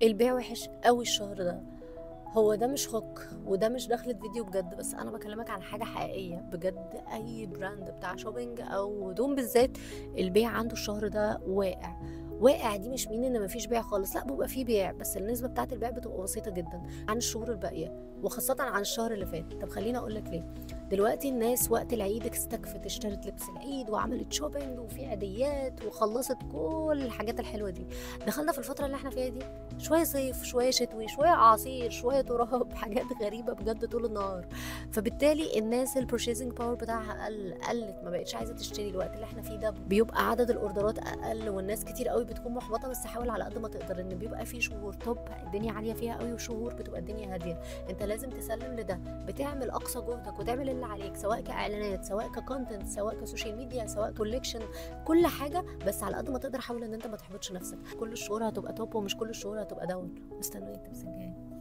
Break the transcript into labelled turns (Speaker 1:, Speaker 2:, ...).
Speaker 1: البيع وحش قوي الشهر ده. هو ده مش hook وده مش دخلة فيديو بجد، بس انا بكلمك عن حاجة حقيقية بجد. اي brand بتاع shopping او هدوم بالذات البيع عنده الشهر ده واقع واقع. دي مش mean ان مفيش بيع خالص، لا بيبقى فيه بيع، بس النسبة بتاعه البيع بتبقى بسيطة جدا عن الشهور الباقية وخاصة عن الشهر اللي فات. طب خليني اقول لك ليه. دلوقتي الناس وقت العيد استكفت، اشترت لبس العيد وعملت shopping وفي عيديات وخلصت كل الحاجات الحلوة دي. دخلنا في الفترة اللي احنا فيها دي شوية صيف شوية شتوي شوية اعاصير شوية تراب، حاجات غريبة بجد طول النهار. فبالتالي الناس ال purchasing power بتاعها قلت، ما بقتش عايزه تشتري. الوقت اللي احنا فيه ده بيبقى عدد الاوردرات اقل والناس كتير قوي بتكون محبطة. بس حاول على قد ما تقدر ان بيبقى في شهور top الدنيا عالية فيها قوي وشهور بتبقى الدنيا هادية. انت لازم تسلم لده، بتعمل اقصى جهدك وتعمل اللي عليك سواء كاعلانات سواء ك content سواء ك social media سواء collection، كل حاجة. بس على قد ما تقدر حاول ان انت ما تحبطش نفسك. كل الشهور هتبقى top ومش كل الشهور هتبقى down. مستنيه ال tips الجاية.